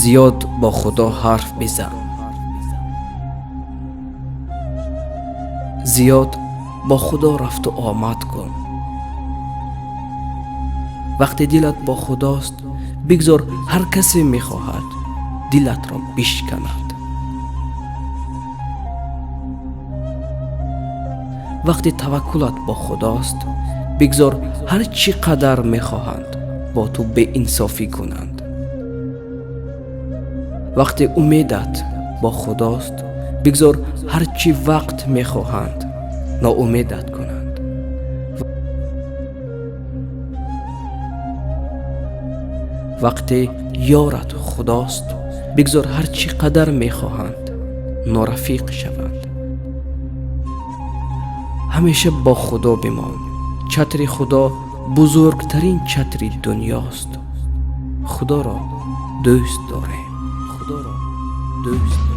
Зиёд бо Худо ҳарф бизан. Зиёд бо Худо рафту омад кун. Вақте дилат бо Худост, бигзор ҳар касе мехоҳад дилатро бишканад. Вақте таваккулат бо Худост, бигзор ҳар чӣ қадар мехоҳанд бо ту беинсофӣ кунанд. Вақте умедат бо Худост, бигзор ҳар чӣ вақт мехоҳанд ноумедат кунанд. Вақте ёрат Худост, бигзор ҳар чӣ қадар мехоҳанд норафиқ шаванд. Ҳамеша бо Худо бимон. Чатри Худо бузургтарин чатри дунёст. Худоро дӯст дорем. Худоро дӯст.